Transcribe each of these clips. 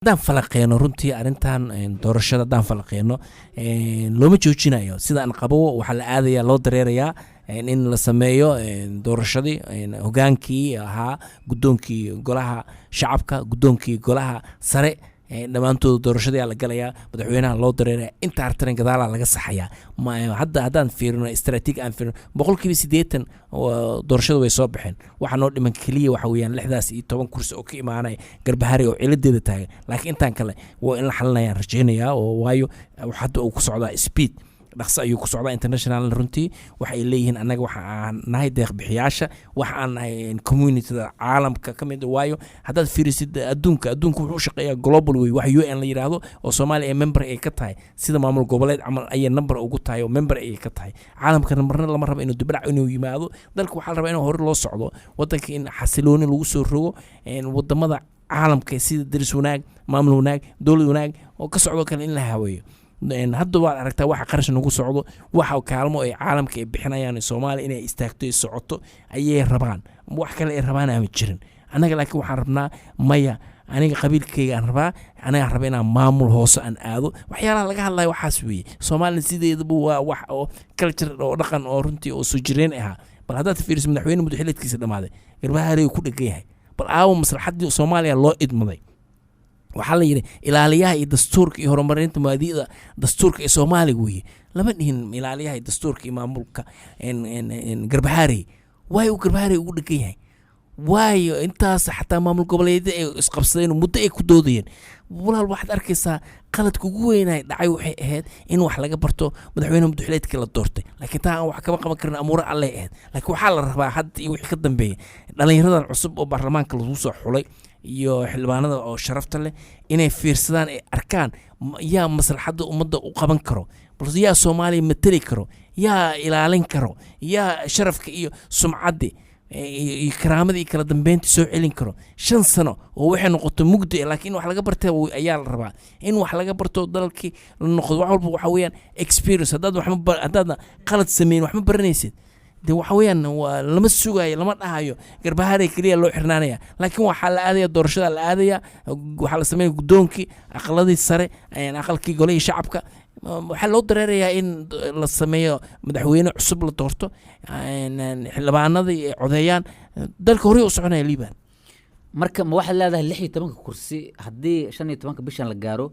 Haddaan falaqeeno runtii arrintan doorashada, haddaan falaqeeno, looma joojinayo sidaan qabo. Waxaa la aadaya, loo dareerayaa in la sameeyo doorashadii hogaankii ahaa guddoonkii Golaha Shacabka, guddoonkii Golaha Sare. Dhammaantood doorashadii la galayaa, madaxweynaha loo dareeraya, inta hartaran gadaalaa laga saxayaa. Hadda haddaan fiirino istaraatiiji aan fiirino, 80% doorashada way soo baxeen. Waxaa noo dhiman keliya waxa weeyaan 16 kursi oo ka imaanaya Garbahari oo ciladeeda taagan, laakiin intaan kale waa in la xalinayaan rajaynayaa, oo waayo hadda uu ku socdaa speed, dhaqso ayuu ku socdaa. International runtii waxa ay leeyihiin, annaga waxa aan nahay deeq bixiyaasha, waxa aan nahay communityda caalamka ka mid. Waayo haddaad fiirisid adduunka wuxuu u shaqeeyaa global way, wax UN la yidhaahdo oo Soomaaliya ay member ay ka tahay, sida maamul goboleed camal ayay number ugu tahay oo member ayay ka tahay caalamka. Marna lama rabo inuu dibdhac inuu yimaado dalka. Waxaa la rabaa inuu hore loo socdo, wadanka in xasilooni lagu soo rogo, wadamada caalamka sida deris wanaag, maamul wanaag, dowlad wanaag oo ka socdo kale in la haweeyo. Hadda waad aragtaa waxa qarash nagu socdo, waxa kaalmo ay caalamka ay bixinayaan. Soomaaliya inay istaagto, ay socoto ayay rabaan, wax kale ay rabaan ama jirin. Annaga laakiin waxaan rabnaa, maya, aniga qabiilkayga aan rabaa, aniga raba inaan maamul hoose aan aado. Waxyaalaha laga hadlayo waxaas weeye. Soomaaliya sideedaba waa wax oo culture oo dhaqan oo runtii oo soo jireen ahaa. Bal haddaad fiiriso, madaxweyne muddo xileedkiisa dhamaaday Garbahaarey ku dhegan yahay. Bal aawo maslaxaddii Soomaaliya loo idmaday? Waxaa la yidhi ilaaliyaha iyo dastuurka iyo horumarinta mabaadi'da dastuurka ee Soomaaliga weeye. Lama dhihin ilaaliyaha iyo dastuurka iyo maamulka Garbahaarey. Waayo uu Garbahaarey ugu dhegan yahay? Waayo intaas xataa maamul goboleedyada ay isqabsadeen, muddo ay ku doodayeen. Walaal, waxaad arkaysaa qaladka ugu weynay dhacay waxay ahayd in wax laga barto madaxweyne muddoxileedkii la doortay, laakiin taa aan wax kama qaban karin, amuure alleh ahayd. Laakiin waxaa la rabaa hadda iyo wixii ka dambeeyay dhallinyaradan cusub oo baarlamaanka lagu soo xulay iyo xildhibaanada oo sharafta leh inay fiirsadaan, ay arkaan yaa maslaxadda ummadda u qaban karo, balse yaa Soomaaliya mateli karo, yaa ilaalin karo, yaa sharafka iyo sumcaddi iyo karaamada iyo kala dambeynta soo celin karo. 5 sano oo waxay noqoto mugdi, laakiin wax laga barta ayaa la rabaa, in wax laga barto, dalkii la noqdo. Wax walba waxa weeyaan experience. Haddaad wax ma haddaadna qalad sameyn, wax ma baranaysid. De waxa weeyaan waa lama sugayo, lama dhahayo Garbahaarey keliya loo xirnaanaya, laakiin waxaa la aadaya doorashada la aadaya. Waxaa la sameynaya guddoonkii aqaladii sare, aqalkii Golihii Shacabka. Waxaa loo dareerayaa in la sameeyo madaxweyne cusub la doorto, xildhibaanadii ay codeeyaan, dalka horey u soconaya, Liban. Marka ma waxaad leedahay 16-ka kursi haddii 15-ka bishan la gaaro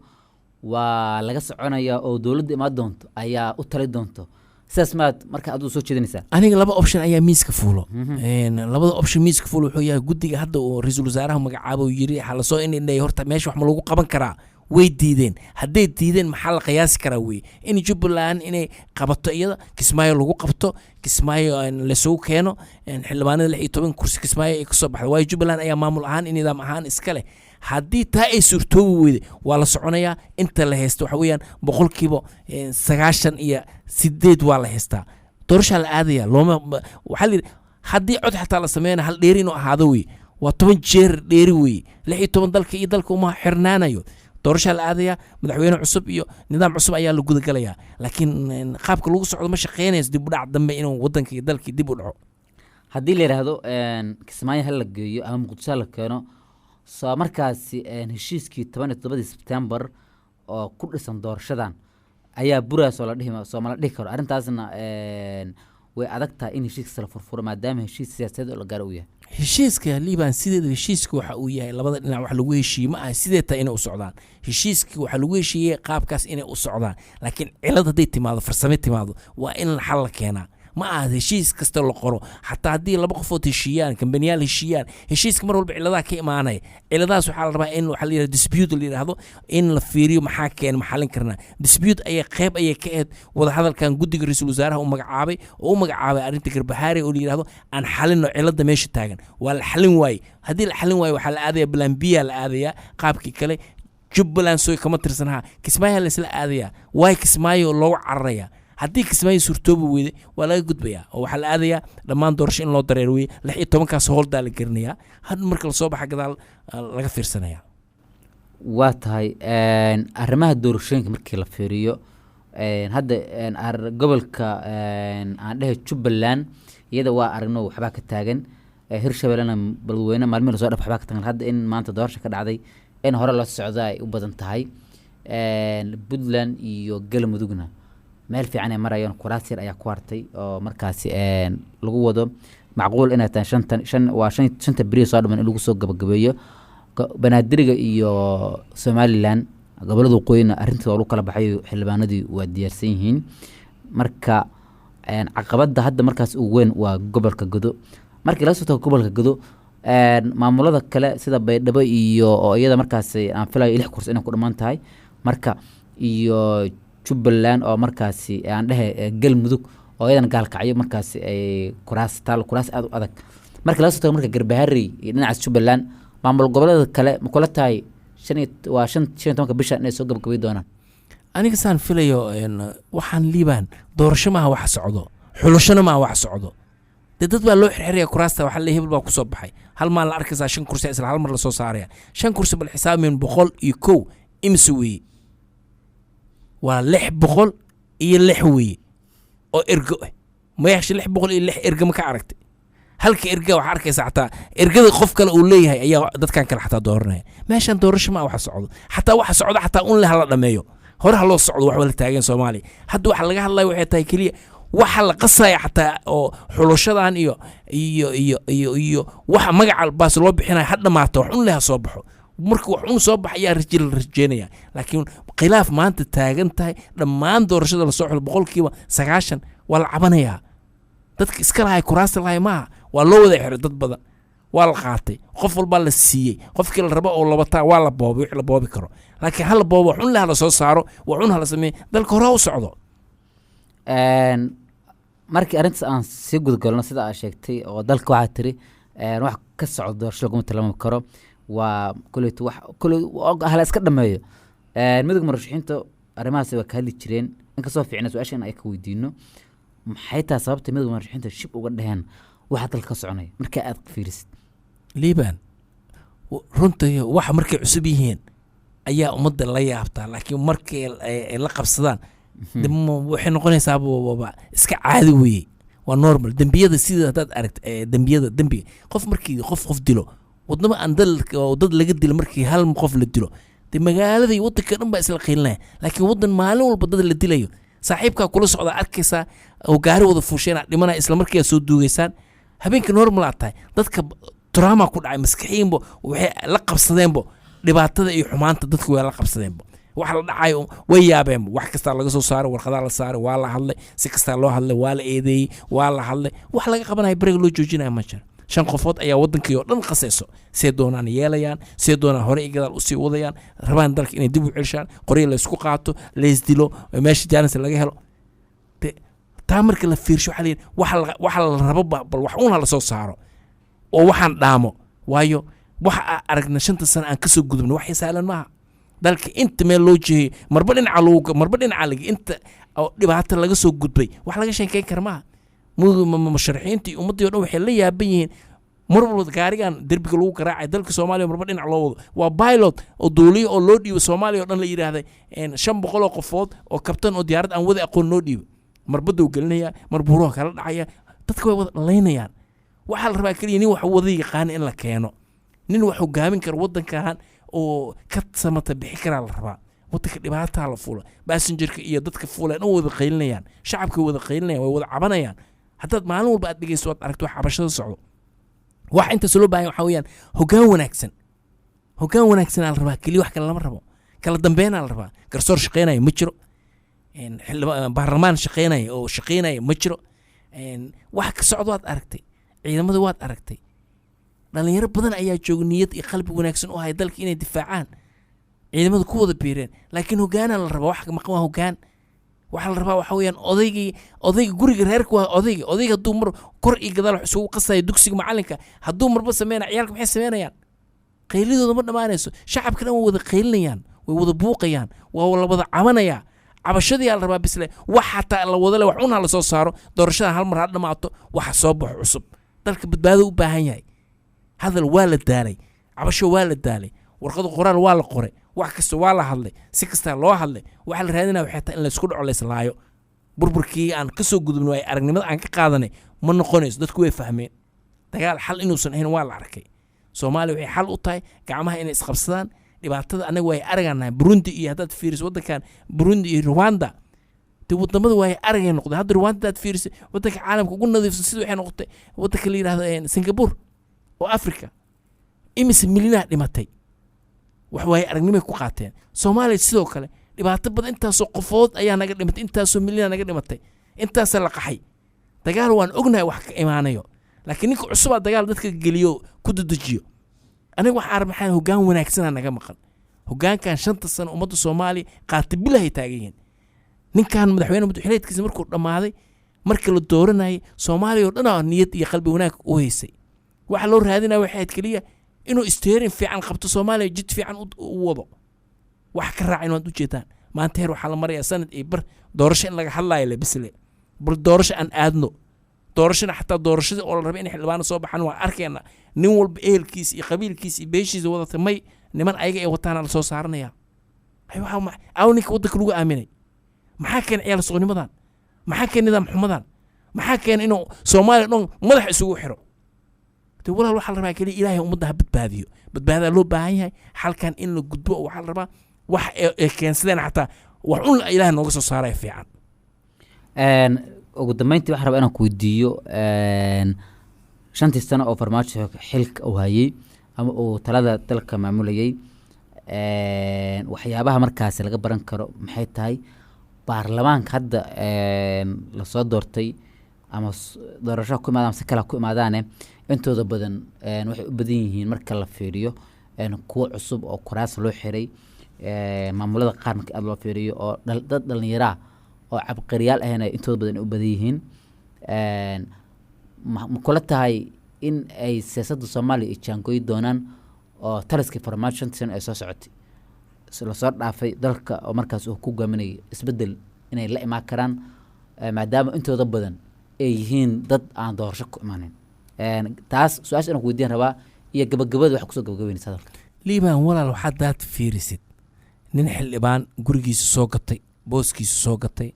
waa laga soconaya oo dowladda imaan doonto ayaa u tali doonto? Sidaas maad marka aduu soo jeedinaysaa? Aniga laba option ayaa miiska fuulo. Labada option miiska fuulo wuxuu yahay guddiga hadda uu ra-iisul wasaaraha magacaabo uu yiri ha lasoo indhindheeyo horta meesha wax ma lagu qaban karaa. Way diideen. Hadday diideen, maxaa la qiyaasi karaa weye in Jubbaland inay qabato iyada, Kismaayo lagu qabto, Kismaayo laysugu keeno xildhibaanada 16 kursi, Kismaayo ay kasoo baxdo, waayo Jubbaland ayaa maamul ahaan iyo nidaam ahaan iska leh. Haddii taa ay suurtoobi weyday, waa la soconayaa. Inta la haysto waxa weeyaan 98% waa la haystaa. Doorashaa la aadaya. Looma waxaa la yidhi haddii cod xataa la sameynaya hal dheeri inuu ahaado weye, waa 10 jeer dheeri weye. 16 dalka iyo dalka uma xirnaanayo. Doorashaa la aadaya, madaxweyne cusub iyo nidaam cusub ayaa la gudagalayaa, laakiin qaabka lagu socdo ma shaqeynayso. Dib u dhac dambe inuu wadanka iyo dalkii dib u dhaco. Haddii la yidhaahdo Kismaayo ha la geeyo ama Muqdisho ha la keeno, soo markaasi heshiiskii 17-dii Sebtembar oo ku dhisan doorashadan ayaa buraas oo la dhihi soo ma la dhihi karo? Arrintaasna way adag tahay in heshiiskaas la furfuro, maadaama heshiis siyaasadeed oo la gaaro uu yahay. Heshiiska, Liban, sideeda heshiiska waxa uu yahay labada dhinac wax lagu heshiiyey. Ma aha sidee tahay inay u socdaan. Heshiiska waxaa lagu heshiiyey qaabkaas inay u socdaan, laakiin cilad hadday timaado, farsame timaado, waa in xal la keenaa. Ma aha heshiis kasta la qoro. Xataa haddii laba qofood heshiiyaan, kambaniyaal heshiiyaan, heshiiska mar walba ciladaha ka imaanaya. Ciladahaas waxaa la rabaa in waxaa la yidhahdo dispute la yidhaahdo, in la fiiriyo maxaa keena, maxalin karnaa. Dispute ayay qayb ayay ka ahayd wadahadalkan guddiga ra-iisul wasaaraha u magacaabay oo u magacaabay arrinta Garbahaare, oo la yidhahdo aan xalino cilada meesha taagan. Waa la xalin waaye. Haddii la xalin waayo, waxaa la aadaya plan B la aadaya, qaabkii kale. Jubbaland sooy kama tirsanaha, Kismaayo la isla aadaya. Waay Kismaayo loogu cararaya? Haddii Kismaayo suurtoobi weyday, waa laga gudbayaa oo waxaa la aadayaa dhammaan doorasho in loo dareero weye. 16-kaas hooldaa la gerinayaa had marka lasoo baxa gadaal laga fiirsanaya. Waa tahay. Arrimaha doorashooyinka markii la fiiriyo, hadda gobolka aan dhehe Jubbaland iyada waa aragno waxbaa ka taagan. Hirshabellena, Beledweyne maalmihi lasoo dhaf waxbaa ka taagan. Hadda in maanta doorasha ka dhacday. In hore loo socda ay u badan tahay. Puntland iyo Galmudugna meel fiican ay marayaan, kuraas yar ayaa ku hartay oo markaasi lagu wado macquul inay tahay shantan shan waa shan shanta beri soo dhiman in lagu soo gabagabeeyo. Banaadiriga iyo Somaliland, gobolada waqooyina arrintii waa lagu kala baxay, xildhibaanadii waa diyaarsan yihiin. Marka caqabada hadda markaas ugu weyn waa gobolka Godo. Markii laga soo tago gobolka Godo, maamulada kale sida Baydhabo iyo oo iyada markaas aan filayo 6 kursi inay ku dhamaan tahay, marka iyo Jubbaland oo markaasi aan dhehe Galmudug oo iyadana Gaalkacyo markaasi ay kuraas taal, kuraas aad u adag. Marka laga soo tago marka Garbaharey iyo dhinacaas Jubbaland, maamul goboleeda kale ma kula tahay shan iyo waa shan 15-ka bisha inay soo gabagabay doonaan? Aniga saan filayo, waxaan Liibaan, doorasho maaha wax socdo, xulashona maaha wax socdo. Dee dad baa loo xirxiraya kuraasta, waxaa le hebel baa kusoo baxay. Hal maal la arkaysaa shan kursi isla hal mar lasoo saaraya. Shan kursi bal xisaabiin, 101 imise weeye? Waa 606 weeye oo ergo ah. Mayaasha 606 ergo ma ka aragtay? Halka erga waxaa arkaysa xataa ergada qof kale uu leeyahay ayaa dadkan kale xataa dooranaya. Meeshan doorasho ma waxa socdo, xataa waxa socdo xataa un leh hala dhameeyo, hore ha loo socdo. Wax wala taagan Soomaaliya hadda waxa laga hadlaya waxay tahay keliya waxa la qasaya xataa oo xulashadan iyo waxa magaca baas loo bixinaya ha dhamaato, wax un leh ha soo baxo. Marka wax un soo bax ayaa rajo la rajeynaya, laakiin khilaaf maanta taagan tahay dhammaan doorashada lasoo xulo 90% waa la cabanayaa. Dadka iska lahay kuraasta lahay maaha, waa loo wada xiray, dad badan waa la qaatay, qof walbaa la siiyey, qofkii la rabo oo labataa waa la boobay wixii la boobi karo. Laakiin hala boobo, wax un leh hala soo saaro, wax un hala sameeyo, dalka hore ha u socdo. Markii arrintaas aan sii gudgalno, sida aad sheegtay oo dalka waxaa tiri wax ka socdo doorasho laguma tilmaami karo, waa koleyto wax koley hala iska dhameeyo. Midowga murashaxiinta arrimahaas waa ka hadli jireen. Inkastoo fiicna su-aasha in ay ka weydiino maxay tahay sababta midowga murashaxiinta shib uga dheheen waxa dalka ka soconaya marka aad fiirisid. Liibaan, runtii waxa markay cusub yihiin ayaa ummadda la yaabtaa, laakiin markay ay la qabsadaan de waxay noqonaysaa iska caadi weeye, waa normal. Dembiyada sida haddaad aragt dembiyada, dembiga qof markii qof dilo, wadnamo aan dal oo dad laga dilo, markii hal qof la dilo dee magaalada iyo waddanka dhan baa isla qiilinaya. Laakiin waddan maalin walba dad la dilayo, saaxiibkaa kula socda arkaysaa oo gaari wada fuusheen dhimanaya, isla markii aad soo duugaysaan, habeenkii normal aad tahay. Dadka trauma ku dhacay maskaxiinbo, waxay la qabsadeenbo dhibaatada iyo xumaanta, dadku way la qabsadeenbo wax la dhacayo, way yaabeenbo. Wax kastaa laga soo saaray, warqadaa la saaray, waa la hadlay, si kastaa loo hadlay, waa la eedeeyey, waa la hadlay. Wax laga qabanayo, beriga loo joojinaya ma jiro. Shan qofood ayaa wadankii oo dhan qasayso, see doonaan yeelayaan, see doonaan hore iyo gadaal usii wadayaan, rabaan dalka inay dib u celshaan, qoryo laysku qaato, laysdilo, meesha jaanis laga helo. De taa marka la fiirsho waxaa la yidhi waxa la rabo bal wax uun ha lasoo saaro oo waxaan dhaamo, waayo waxa aan aragna 5-ta sano aan kasoo gudubno wax sahlan maaha. Dalka inta meel loo jeeyay, marba dhinaca lagu, marba dhinaca laga, inta oo dhibaato laga soo gudbay, wax laga sheekeyn kara maaha. Musharaxiinta iyo ummaddii o dhan waxay la yaaban yihiin mar walba gaarigan derbiga lagu garaacay dalka Soomaaliya, marba dhinac loo wado. Waa pilot oo duuliyo oo loo dhiibo Soomaaliya oo dhan, la yidhaahday 500 oo qofood oo kabtan oo diyaarad aan wada aqoon loo dhiibo, marbaduu gelinaya, mar buuruha kala dhacaya, dadka way wada dhalaynayaan. Waxaa la rabaa keliya nin wax wada yaqaana in la keeno, nin wax hogaamin kara waddankan oo ka samata bixi karaa la rabaa. Waddanka dhibaataa la fuula, passenger-ka iyo dadka fuula dhan wada qaylinayaan, shacabka way wada qaylinayaan, way wada cabanayaan. Haddaad maalin walba aad dhegeysto, waad aragto wax cabashada socdo. Wax intaas loo baahan waxaa weeyaan hoggaan wanaagsan. Hoggaan wanaagsanaa la rabaa keliya, wax kale lama rabo. Kala dambeynaa la rabaa. Garsoor shaqeynaya ma jiro, baarlamaan shaqeynaya oo shaqeynaya ma jiro. Wax ka socdo waad aragtay, ciidamada waad aragtay, dhalinyaro badan ayaa jooga, niyad iyo qalbi wanaagsan u haya dalka inay difaacaan, ciidamada ku wada biireen, laakiin hogaanaa la rabaa. Wax maqan waa hogaan. Waxaa la rabaa waxa weeyaan odaygii, odayga guriga reerka waa odayga. Odayga hadduu mar kor iyo gadaal wax isugu qasayo, dugsiga macalinka hadduu marba sameynaya, ciyaalka maxay sameynayaan? Qaylidooda ma dhammaanayso. Shacabka dhan way wada qaylinayaan, way wada buuqayaan, waa la wada cabanayaa. Cabashadii aa la rabaa bisle wax xataa la wada le, wax un ha la soo saaro, doorashada hal mar ha dhamaato, waxa soo baxo cusub. Dalka badbaado u baahan yahay. Hadal waa la daalay, cabasho waa la daalay, warqado qoraal waa la qoray, wax kasta waa la hadlay, si kastaa loo hadlay. Waxa la raadinaya waxay tahay in laysku dhaco, layslaayo. Burburkii aan ka soo gudubno ay aragnimada aan ka qaadanay ma noqonayso. Dadku way fahmeen dagaal xal inuusan ahayn, waa la arkay. Soomaaliya waxay xal u tahay gacmaha inay isqabsadaan. Dhibaatada anaga way araganahay. Burundi iyo haddaad fiiriso waddankan Burundi iyo Rwanda, dee wadamada waay aragay noqday. Hadda Rwanda haddaad fiiriso, waddanka caalamka ugu nadiifsan sida waxay noqotay waddanka la yidhahdo Singapore oo Africa. Imise milyanaa dhimatay? Wax waaye aragnimay ku qaateen. Soomaaliya sidoo kale dhibaato badan, intaasoo qofood ayaa naga dhimatay, intaasoo milyanaa naga dhimatay, intaasaa la qaxay. Dagaal waan ognahay wax ka imaanayo, laakiin ninka cusubaa dagaal dadka geliyo, ku dedejiyo. Aniga waxaan maxaa hoggaan wanaagsanaa naga maqan. Hoggaankan 5-ta sano ummadda Soomaaliya qaatibilahay taagan yihiin. Ninkan madaxweyne madaxweyneedkiisa markuu dhammaaday, markii la dooranayay, Soomaaliya oo dhan aa niyad iyo qalbi wanaag u haysay. Waxa loo raadinaya waxay ahayd keliya inuu steering fiican qabto, Soomaaliya jid fiican u wado. Wax ka raacin waad ujeedaan. Maanta heer waxaa la marayaa sanad iyo bar doorasho in laga hadlaayo le bisle, bal doorasho aan aadno. Doorashona xataa doorashada oo la rabay in xildhibaano soo baxaan, waan arkayna nin walba ehelkiisa iyo qabiilkiisa iyo beeshiisa wadata. May niman ayaga ay wataana la soo saaranaya. Ay waxaa aw ninka waddanka lagu aaminay? Maxaa keenay ciyaal suqnimadan? Maxaa keenay nidaam xumadan? Maxaa keenay inuu Soomaaliya dhan madax isugu xiro? De walaal, waxaa la rabaa keliya Ilaahay ummadda ha badbaadiyo. Badbaadaa loo baahan yahay, xalkan in la gudbo. Waxaa la rabaa wax ay keensadeen xataa wax un Ilaahay nooga soo saaraya fiican. Ugu dambeyntii waxaan rabaa inaan ku weydiiyo, 5-tii sano oo Farmaajo xilka uu hayay ama uu talada dalka maamulayay, waxyaabaha markaasi laga baran karo maxay tahay? Baarlamaanka hadda lasoo doortay ama doorasho ku imaadaan, si kale ha ku imaadaane, intooda badan waxay u badan yihiin marka la fiiriyo kuwo cusub oo kuraas loo xiray, maamulada qaar marka aad loo fiiriyo, oo dad dhalinyaraa oo cabqariyaal ahna intooda badan ay u badan yihiin. Ma kula tahay in ay siyaasadda Soomaaliya ay jaangooyi doonaan oo taliskii Farmaajo 5-tii sano ee soo socotay lasoo dhaafay dalka oo markaas uu ku gaaminayay isbeddel inay la imaan karaan, maadaama intooda badan ay yihiin dad aan doorasho ku imaanin? Taas su-aasha inaan ku weydiin rabaa iyo gabagabada waxa kusoo gabagabeynaysa hadalka. Liibaan walaal, waxaad daad fiirisid nin xildhibaan gurigiisa soo gatay, booskiisa soo gatay,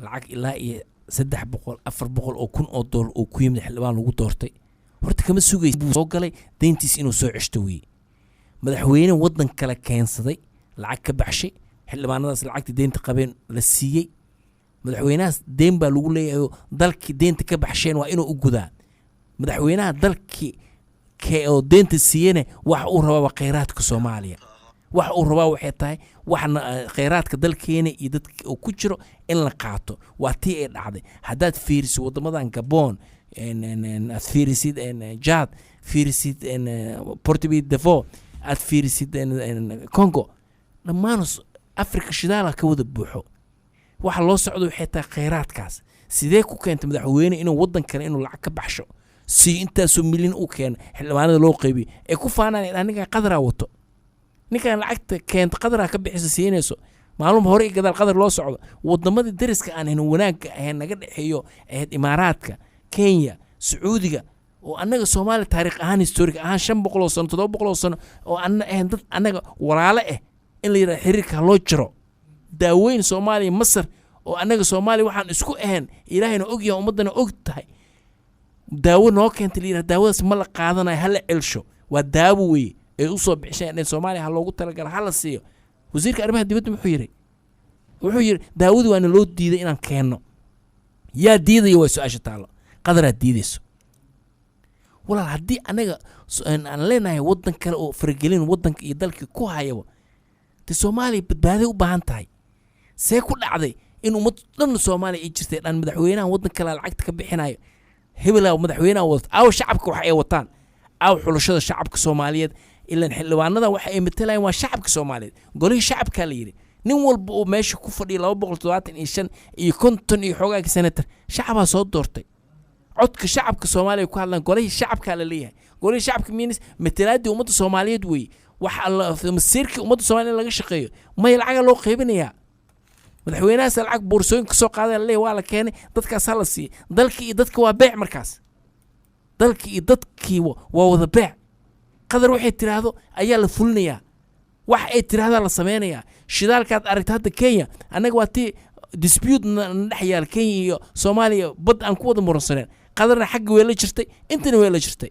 lacag ilaa iyo 300, 400 oo kun oo doolar uu ku yimid, xildhibaan lagu doortay. Horta kama sugaysa buu soo galay deyntiis inuu soo ceshto weeye. Madaxweyne waddan kale keensaday, lacag ka baxshay, xildhibaanadaas lacagtii deynta qabeen la siiyey. Madaxweynahaas deyn baa lagu leeyahay oo dalkii deynta ka baxsheen waa inuu u gudaa. Madaxweynaha dalkii oo deynta siiyena waxa uu rabaa waa kheyraadka Soomaaliya. Waxa uu rabaa waxay tahay waxna kheyraadka dalkeena iyo dadka uu ku jiro in la qaato. Waa tii ay dhacday. Haddaad fiirisid waddamadan Gabon, aad fiirisid Jad, fiirisid Portugal Devo, aad fiirisid Congo, dhammaan Africa shidaala ka wada buuxo. Waxa loo socdo waxay tahay kheyraadkaas. Sidee ku keentay madaxweyne inuu waddan kale inuu lacag ka baxsho si intaasoo milyan u keeno, xildhibaanada loo qaybiyo, ay ku faanaan aniga Qadaraa wato? Ninkan lacagta keenta Qadaraa ka bixisa siinayso, maalum hore iyo gadaal Qadar loo socdo. Wadamadii dariska aan ahayn, wanaagga ahayn naga dhexeeyo, ahayd Imaaraadka, Kenya, Sacuudiga, oo annaga Soomaaliya taariikh ahaan, historic ahaan, 500 oo sano, 700 oo sano oo anna ahayn dad annaga walaale ah, in la yidhahdo xiriirka ha loo jiro. Daaweyn Soomaaliya, Masar, oo annaga Soomaaliya waxaan isku ahayn Ilaahayna og yahay, ummaddana og tahay, daawo noo keentay, la yidhahdo daawadaas ma la qaadanayo, ha la celsho. Waa daawo weye ay u soo bixisheen in Soomaaliya ha loogu talagalo, ha la siiyo. Wasiirka arrimaha dibadda muxuu yidhi? Wuxuu yidhi daawadii waana loo diiday inaan keenno. Yaa diidaya? Waa su-aasha taallo. Qadaraad diidayso. Walaal, haddii anaga aan leenahay waddan kale oo faragelin waddanka iyo dalkii ku hayaba, dee Soomaaliya badbaaday u baahan tahay. See ku dhacday in ummad dhan Soomaaliya ay jirtay dhan madaxweynaha waddan kale lacagta ka bixinayo, hebelaa madaxweynaha wadato? Aaw shacabka wax ay wataan? Aaw xulashada shacabka Soomaaliyeed? Ilan xildhibaanada waxa ay matalayaan waa shacabka Soomaaliyeed. Golihii shacabkaa la yidhi. Nin walba oo meesha ku fadhiya, 275 iyo 50 iyo xoogaagii senator, shacabaa soo doortay. Codka shacabka Soomaaliya ku hadlaan. Golihii shacabkaa la leeyahay. Golihii shacabka minis matalaadii ummadda Soomaaliyeed weeye. Waxa la masiirkii ummadda Soomaaliya in laga shaqeeyo may lacaga loo qaybinayaa. Madaxweynahaas lacag boorsooyin kasoo qaaday la leeyahay, waa la keenay, dadkaasaa la siiyey. Dalkii iyo dadka waa beec markaas. Dalkii iyo dadkii waa wada beec. Qadar waxay tiraahdo ayaa la fulinayaa, wax ay tiraahdaa la sameynayaa. Shidaalkaad aragta hadda Kenya, annaga waa tii dispute na dhex yaal Kenya iyo Soomaaliya, bad aan ku wada muransaneen. Qadarna xagga way la jirtay, intana way la jirtay.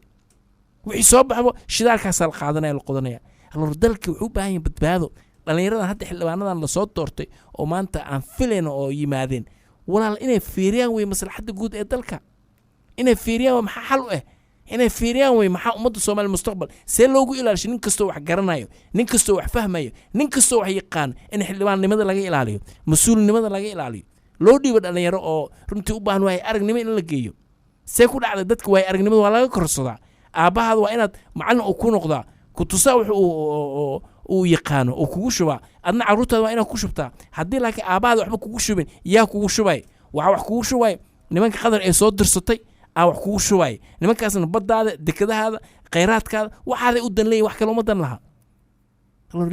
Wixii soo baxbo shidaalkaasaa la qaadanaya, la qodanaya. Alor dalka wuxuu u baahan yahay badbaado. Dhallinyaradan hadda xildhibaanadan lasoo doortay oo maanta aan filayno oo yimaadeen, walaal, inay fiiriyaan wey maslaxadda guud ee dalka, inay fiiriyaan waa maxaa xal u ah, inay fiiriyaan wey maxaa ummadda Soomaaliya mustaqbal see loogu ilaalisho. Nin kastoo wax garanayo, nin kastoo wax fahmayo, nin kastoo wax yaqaan, in xildhibaannimada laga ilaaliyo, mas-uulnimada laga ilaaliyo, loo dhiibo dhalinyaro oo runtii u baahan waay aragnimo in la geeyo. See ku dhacday? Dadka waay aragnimada waa laga korsadaa. Aabbahaada waa inaad macallin uu ku noqdaa, ku tusaa wax uu yaqaano oo kugu shubaa. Adna carruurtaada waa inaad ku shubtaa. Haddii laakiin aabbahaada waxba kugu shubin, yaa kugu shubay? Waxaa wax kugu shubay nimanka Qadar ee soo dirsatay aa wax kugu shubay. Nimankaasna baddaada, dekadahaada, khayraadkaada waxaaday u dan leeyihin, wax kale uma dan laha.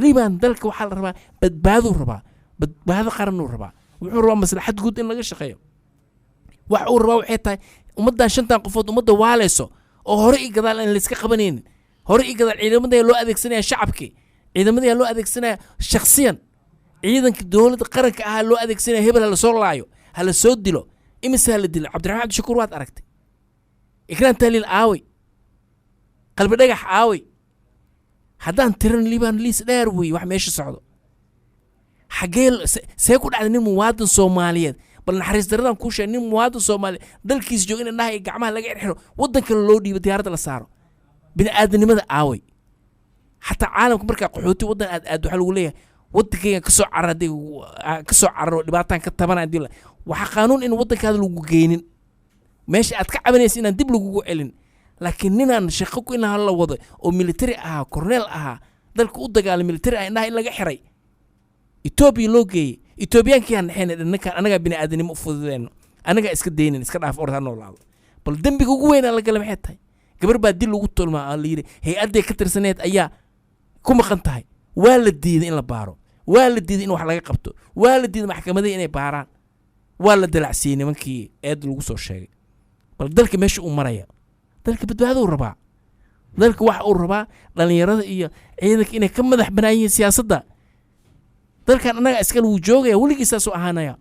Liban dalka waxaa la rabaa badbaaduu rabaa, badbaado qaranuu rabaa. Wuxuu rabaa maslaxad guud in laga shaqeeyo. Wax uu rabaa waxay tahay ummaddan shantan qofood ummadda waaleyso oo hore iyo gadaal aan layska qabanaynin, hore iyo gadaal ciidamada loo adeegsanaya, shacabkii ciidamada loo adeegsanaya, shakhsiyan ciidanka dowladda qaranka ahaa loo adeegsanaya. Hebel ha lasoo laayo, ha la soo dilo. Imise ha la dilo? Cabdiraxmaan Cabdishakuur waad aragtay, Ikraan Tahliil aawey, Qalbi Dhagax aawey? Haddaan tiran, Liban, liis dheer wey. Wax meesha socdo xaggee see ku dhacday nin muwaadin Soomaaliyeed? Bal naxariis daradan kuu sheeg, nin muwaadin Soomaaliyeed dalkiisa jooga in indhaha iyo gacmaha laga xirxiro, waddan kale loo dhiibo, diyaaradda la saaro. Bini aadanimada aawey? Xataa caalamka markaa qaxooti waddan aad aad, waxaa lagu leeyahay waddankayga kasoo carar. Haddii kasoo cararo, dhibaataan ka tabanaya, hadii waxaa qaanuun in waddankaada lagu geynin, meesha aad ka cabanaysa inaan dib lagugu celin. Laakiin ninaan shaqo ku inaha la wado oo military ahaa, korneel ahaa, dalka u dagaalay, military ah, indhaha in laga xiray, Etoobiya loo geeyey, Etoobiyaankii aan naxayn, ninkaan anagaa bini aadanimo u fududeenno, anagaa iska daynin, iska dhaaf, orda ha noolaado. Bal dembiga ugu weynaa la galay maxay tahay? Gabar baa dil lagu tolmaa oo la yidhi hay-adday ka tirsaneed ayaa ku maqan tahay. Waa la diiday in la baaro, waa la diiday in wax laga qabto, waa la diiday maxkamadihii inay baaraan, waa la dalacsiiyey nimankii eed lagu soo sheegay. Bal dalka meesha uu maraya! Dalka badbaadou rabaa. Dalka waxa uu rabaa dhalinyarada iyo ciidanka inay ka madax banaan yihiin siyaasadda. Dalkan annaga iskale, wuu joogaya, weligii saasuu ahaanaya.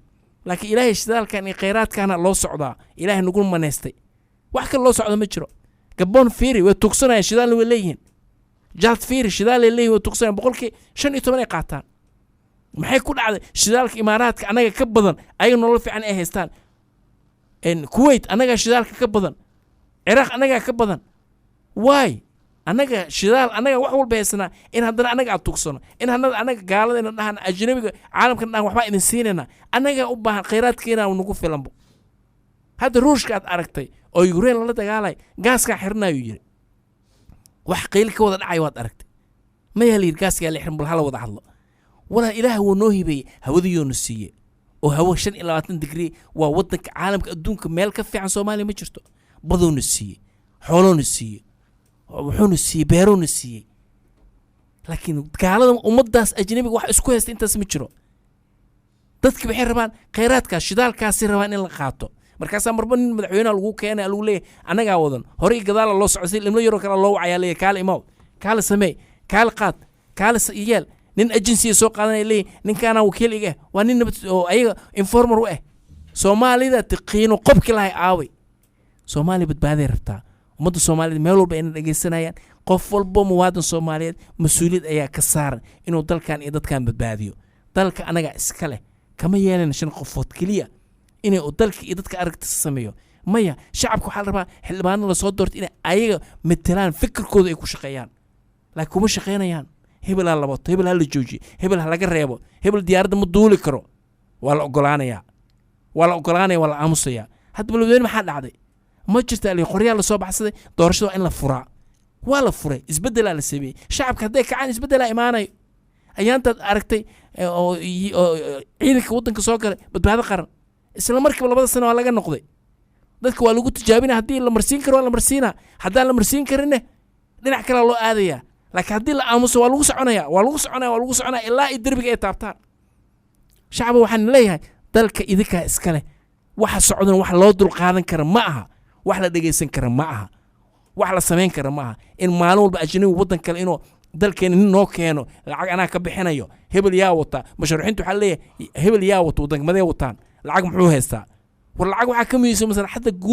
Laakiin Ilaahay shidaalkan iyo khayraadkaana loo socdaa, Ilaahay nagu maneystay, wax kale loo socdo ma jiro. Gaboon fiiri, way tugsanayaan, shidaalna way leeyihiin. Jaad fiiri, shidaalay leeyihin, way tugsanayaan, 15% ay qaataan. Maxay ku dhacday shidaalka Imaaraadka annaga ka badan, ayaga nolol fiican ay haystaan? Kuwait annagaa shidaalka ka badan, Ciraaq annagaa ka badan. Waay annaga shidaal, annaga wax walba haysanaa, in haddana annaga aad tugsano, in haddana annaga gaaladayna dhahan, ajnabiga caalamkana dhahan waxbaa idin siinayna. Annagaa u baahan, khayraadkeena nagu filanbo. Hadda Ruushka aad aragtay oo Ukraine lala dagaalay, gaaskaa xirinayu yiri, wax qayli ka wada dhacay waad aragtay. Maya, la yidhi gaaskaa la xirin, bal hala wada hadlo. Walaa, Ilaah wuu noo hibeeyey, hawadiyuuna siiyey oo hawo 25 digrii waa wadanka caalamka adduunka meel ka fiican Soomaaliya ma jirto. Baduuna siiyey, xooluuna siiyey, wuxuuna siiyey, beeruuna siiyey. Laakiin gaalada, ummaddaas ajnabiga wax isku haysta intaas ma jiro. Dadki waxay rabaan khayraadkaas, shidaalkaasi rabaan in la qaato. Markaasaa marba nin madaxweynaha lagu keenay, lagu leeyahay annagaa wadan. Hore iyo gadaala loo socdo, si ilmo yaroo kale loo wacayaa, leeyahay kaale imaw, kaale sameey, kaale qaad, kaale yeel. Nin agency soo qaadanaya, leeyahay ninkaanaa wakiil iga ah, waa nin nabad oo ayaga informer u ah. Soomaalida tiqiino qobki lahay aaway? Soomaaliya badbaaday rabtaa. Ummadda Soomaaliyed meel walba ayna dhegeysanayaan, qof walbo muwaadin Soomaaliyeed mas-uuliyad ayaa ka saaran inuu dalkan iyo dadkan badbaadiyo. Dalka anaga iska leh, kama yeelana shan qofood keliya inay uu dalka iyo dadka aragtisa sameeyo. Maya, shacabka waxaa la rabaa xildhibaano lasoo doorto inay ayaga matelaan, fikirkooda ay ku shaqeeyaan. Laakiin kuma shaqeynayaan. Hebel ha la wato, hebel ha la joojiyo, hebel ha laga reebo, hebel diyaaradda ma duuli karo. Waa la ogolaanayaa, waa la ogolaanaya, waa la aamusayaa. Hadda Beledweyne maxaa dhacday? Ma jirta ali qoryaa lasoo baxsaday, doorashada waa in la furaa. Waa la furay, isbeddelaa la sameeyey. Shacabka hadday kacaan, isbeddelaa imaanayo. Ayaantaad aragtay oo ciidanka waddanka soo galay Badbaado Qaran, isla markiiba 2da sano waa laga noqday. Dadka waa lagu tijaabina, haddii la marsiin karo waa la marsiinaa, haddaan la marsiin karinne dhinac kalea loo aadayaa. Laakiin haddii la aamuso, waa lagu soconaya, waa lagu soconaya, waa lagu soconaya ilaa ay derbiga ay taabtaan. Shacaba waxaan leeyahay, dalka idinkaa iska leh. Waxa socdana wax loo dul qaadan kara ma aha, wax la dhegaysan kara ma aha, wax la samayn kara ma aha. In maalin walba ajnabi waddan kale inuu dalkeena nin noo keeno, lacag anaa ka bixinayo, hebel yaa wata. Musharaxiintu waxaa leeyahay hebel yaa wata, waddankamadee wataan, lacag muxuu haystaa? War lacag waxaa ka muhiimsan maslaxadda guud.